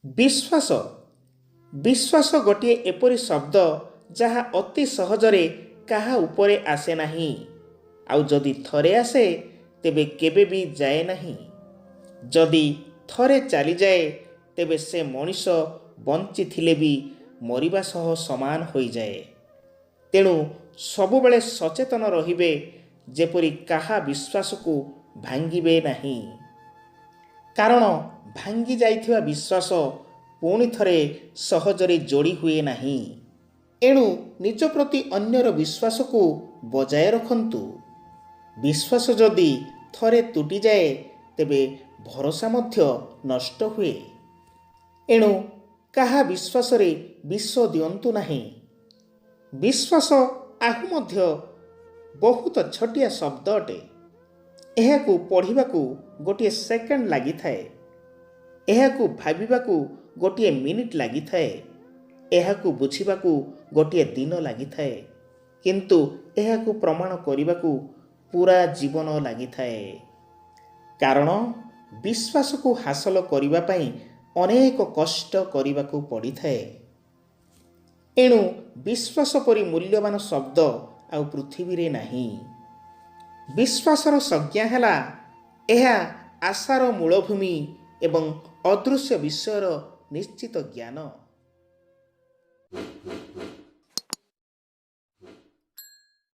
ବିଶ୍ୱାସ। ବିଶ୍ୱାସ ଗୋଟିଏ ଏପରି ଶବ୍ଦ, ଯାହା ଅତି ସହଜରେ କାହା ଉପରେ ଆସେ ନାହିଁ, ଆଉ ଯଦି ଥରେ ଆସେ ତେବେ କେବେ ବି ଯାଏ ନାହିଁ। ଯଦି ଥରେ ଚାଲିଯାଏ, ତେବେ ସେ ମଣିଷ ବଞ୍ଚିଥିଲେ ବି ମରିବା ସହ ସମାନ ହୋଇଯାଏ। ତେଣୁ ସବୁବେଳେ ସଚେତନ ରହିବେ, ଯେପରି କାହା ବିଶ୍ୱାସକୁ ଭାଙ୍ଗିବେ ନାହିଁ, କାରଣ ଭାଙ୍ଗି ଯାଇଥିବା ବିଶ୍ୱାସ ପୁଣି ଥରେ ସହଜରେ ଯୋଡ଼ି ହୁଏ ନାହିଁ। ଏଣୁ ନିଜ ପ୍ରତି ଅନ୍ୟର ବିଶ୍ୱାସକୁ ବଜାୟ ରଖନ୍ତୁ। ବିଶ୍ୱାସ ଯଦି ଥରେ ତୁଟିଯାଏ, ତେବେ ଭରସା ମଧ୍ୟ ନଷ୍ଟ ହୁଏ। ଏଣୁ କାହା ବିଶ୍ୱାସରେ ବିଷ ଦିଅନ୍ତୁ ନାହିଁ। ବିଶ୍ୱାସ ଆହୁ ମଧ୍ୟ ବହୁତ ଛୋଟିଆ ଶବ୍ଦ ଅଟେ। ଏହାକୁ ପଢ଼ିବାକୁ ଗୋଟିଏ ସେକେଣ୍ଡ ଲାଗିଥାଏ, ଏହାକୁ ଭାବିବାକୁ ଗୋଟିଏ ମିନିଟ୍ ଲାଗିଥାଏ, ଏହାକୁ ବୁଝିବାକୁ ଗୋଟିଏ ଦିନ ଲାଗିଥାଏ, କିନ୍ତୁ ଏହାକୁ ପ୍ରମାଣ କରିବାକୁ ପୁରା ଜୀବନ ଲାଗିଥାଏ। କାରଣ ବିଶ୍ୱାସକୁ ହାସଲ କରିବା ପାଇଁ ଅନେକ କଷ୍ଟ କରିବାକୁ ପଡ଼ିଥାଏ। ଏଣୁ ବିଶ୍ୱାସ ପରି ମୂଲ୍ୟବାନ ଶବ୍ଦ ଆଉ ପୃଥିବୀରେ ନାହିଁ। ବିଶ୍ୱାସର ସଂଜ୍ଞା ହେଲା, ଏହା ଆଶାର ମୂଳଭୂମି ଏବଂ ଅଦୃଶ୍ୟ ବିଷୟର ନିଶ୍ଚିତ ଜ୍ଞାନ।